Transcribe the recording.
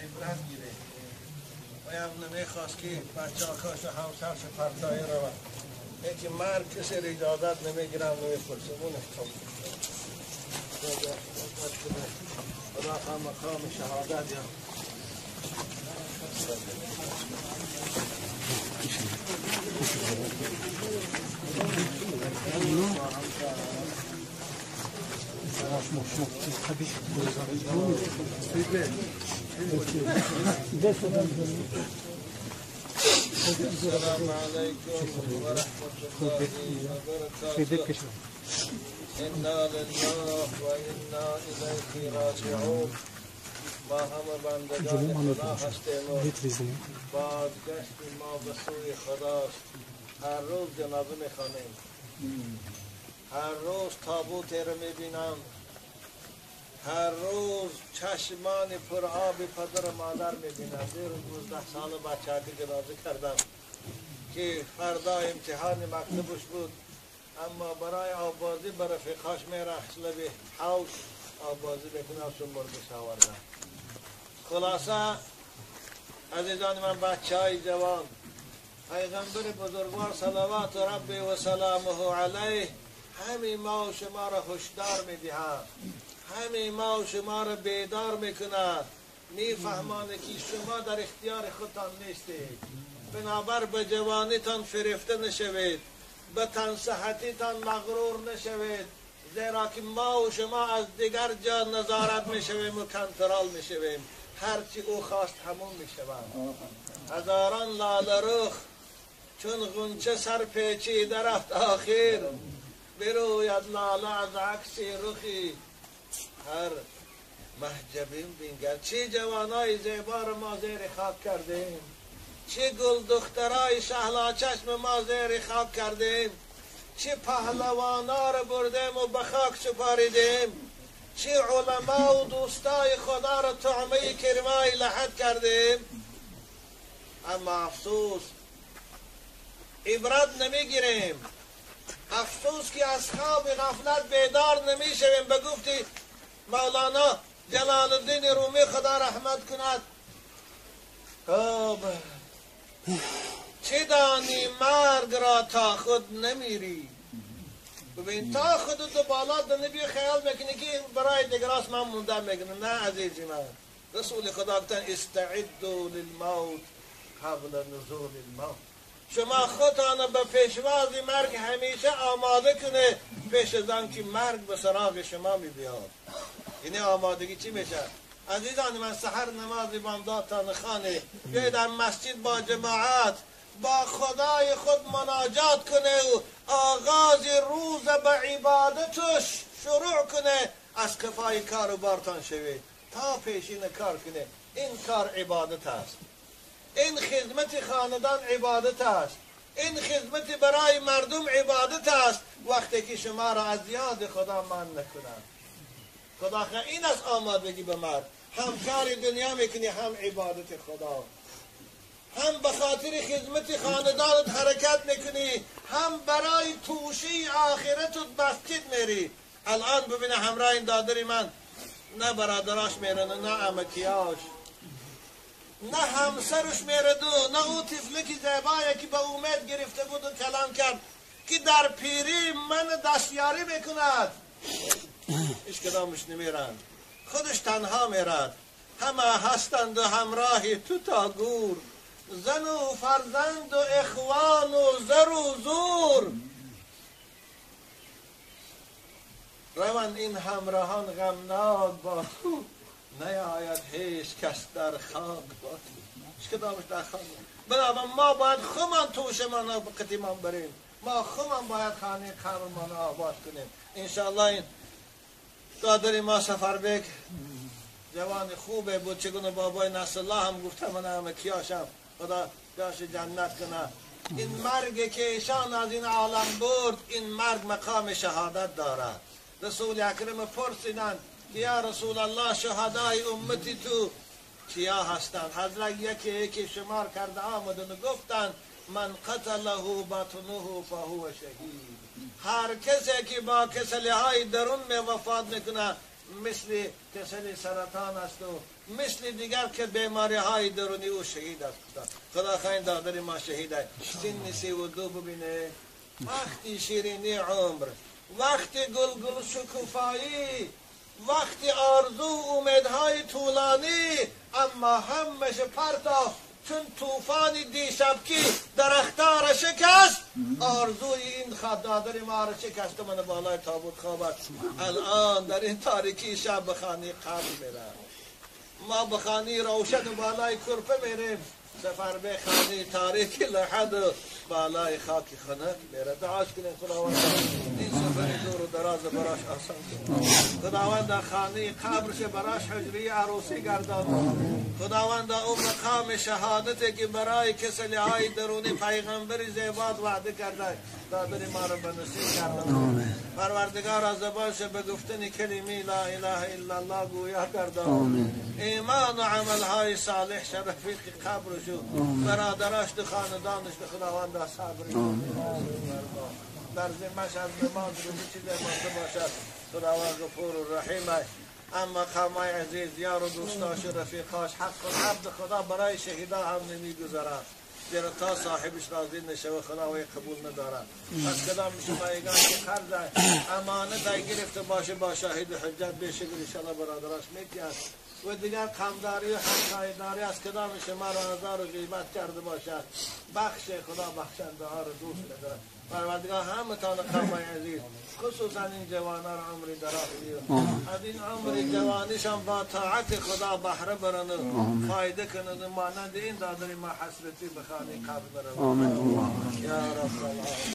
عبرت گیره. و هم نمیخواست که بچه ها همسرش پرتایی رود. یکی مرگ کسی را اجازت نمیگیرم نمیپرسه. اون احتمال خدا هم مقام شهادت یا السلام عليكم ورحمة الله وبركاته. إنا لله وإنا إليه راجعون. ما همه بندگان خدا هستیم و بازگشت ما به سوی خداست. هر روز جنازه میخوانیم، هر روز تابوت رو میبینم، هر روز چشمان پر آب پدر و مادر میبینم. دیروز 19 سال بچه که جنازه کردم که فردا امتحان مکتبش بود، اما برای آبازی به رفیقاش میرفت لب حوش آبازی میکنم چون مردش آوردم. خلاصه عزیزان من، بچه های جوان، پیغمبر بزرگوار صلوات ربی و سلامه علیه همین ما و شما را هشدار میدهد، همین ما و شما را بیدار میکند، میفهمانه که شما در اختیار خودتان نیستید. بنابر به جوانیتان فریفته نشوید، به تنصحتیتان مغرور نشوید، زیرا که ما و شما از دیگر جا نظارت میشویم و کنترل میشویم. هرچی او خواست همون میشوم. هزاران لاله رخ چون غنچه سر پیچیده رفت، آخر بروید لاله از عکس رخی هر محجبین بینگر. چه جوانای زیبا رو ما زیر خاک کردیم، چه گل دخترای شهلا چشم ما زیر خاک کردیم، چه پهلوانا رو بردیم و به خاک سپاریدیم، چه علما و دوستای خدا رو طعمه کرمای لحد کردیم. اما افسوس عبرت نمیگیریم، افسوس که از خواب غفلت بیدار نمیشویم. به گفتی مولانا جلال الدین رومی خدا رحمت کند، چه دانی مرگ را تا خود نمیری. ببین تا خود تو بالا دنبی خیال میکنی که برای دیگراس من مونده میکنم. نه عزیزی من، رسول خدا گفتن استعدوا للموت قبل نزول الموت. شما خودتان به پیشواز مرگ همیشه آماده کنه، پیش از آن که مرگ به سراغ شما میبیاد. یعنی آمادگی چی میشه؟ عزیزان من، سحر نماز بامدادتان خانه، بیاید در مسجد با جماعت با خدای خود مناجات کنه و آغاز روز به عبادتش شروع کنه. از کفای کار و بارتان شوید تا پیشین کار کنه. این کار عبادت است، این خدمت خاندان عبادت است، این خدمت برای مردم عبادت است. وقتی که شما را از یاد خدا من نکنند، خدا این از آمادگی به مرد. هم کار دنیا میکنی، هم عبادت خدا، هم به خاطر خدمت خاندانت حرکت میکنی، هم برای توشه آخرتت مسجد میری. الان ببینه همراه این دادر من، نه برادراش میرن، نه عمکیاش، نه همسرش میرد، نه او طفلی که زیبایی که به امید گرفته بود و کلام کرد که در پیری من دستیاری میکند، هیچ کدامش نمیرند، خودش تنها میرد. همه هستند و همراه تو تا گور، زن و فرزند و اخوان و زر و زور. روان این همراهان غمناک با تو، نیاید هیچ کس در خاک با تو. هیچ کدامش در خاک. بنابراین ما باید خودمان توشمان را قدیمان بریم، ما خودمان باید خانه قبرمان را آباد کنیم انشاءالله. این دادر ما سفربک جوان خوبه بود، چگونه بابای نصرالله هم گفته من همه کیاشم، خدا جاش جنت کنه. این مرگ که ایشان از این عالم برد، این مرگ مقام شهادت دارد. رسول اکرم پرسیدند که یا رسول الله شهدای امتی تو کیا هستند؟ حضرت یکی یکی شمار کرده آمدن و گفتند من قتله بطنه فهو شهید. هر کسی که با کسلی های درون می وفات میکنه مثل کسل سرطان است و مثل دیگر که بیماری های درونی او شهید است. خدا خواهیم دادر ما شهید است. سن 32 ببینه، وقتی شیرینی عمر، وقتی گل گل شکوفایی، وقتی آرزو و امیدهای طولانی، اما همش پرتاف چون طوفان دیشبکی درختها را شکست، آرزوی این دادر ما را شکست. من بالای تابوت خواب است. الان در این تاریکی شب به خانه قبر میرم، ما به خانه روشن و بالای کرپه میریم، سفر به خانه تاریک لحد بالای خاک خنک میره. دعاش کنیم خداوند این سفر دور و دراز براش آسان کنه. خداوند خانه قبرش براش حجره عروسی گردان. خداوند او مقام شهادت که برای کسلی های درونی پیغمبر زیباد وعده کرده دادر ما را به نصیب گردان. پروردگار از زبانش به گفتن کلمه لا اله الا الله گویا گردان. ایمان و عملهای صالح شرفیق قبرشو برادرش و خاندانش به خداوند صبر در ذمه‌اش از نماز روزی چیز مانده باشد. خداوند غفور و رحیم. اما قومای عزیز، یار و دوستاش و رفیقاش، حق و عبد خدا برای شهیدا هم نمیگذرد، زیرا تا صاحبش راضی نشوه خدا قبول ندارد. پس کدام شما ایگان که قرض امانت گرفته باشه با شاهد حجت بشکر انشاءالله برادراش میتید. و دیگر قمداری و همسایه‌داری از کدام شما را آزار و غیبت کرده باشد، بخش خدا بخشنده ها را دوست ندارد. پروردگار همتان قومای عزیز، خصوصا این جوانان را عمری دراز از این عمر جوانیشان با طاعت خدا بهره برند و فایده کنند و مانند این دادر ما حسرتی به خانه قبر بروند. یا رب العالمین.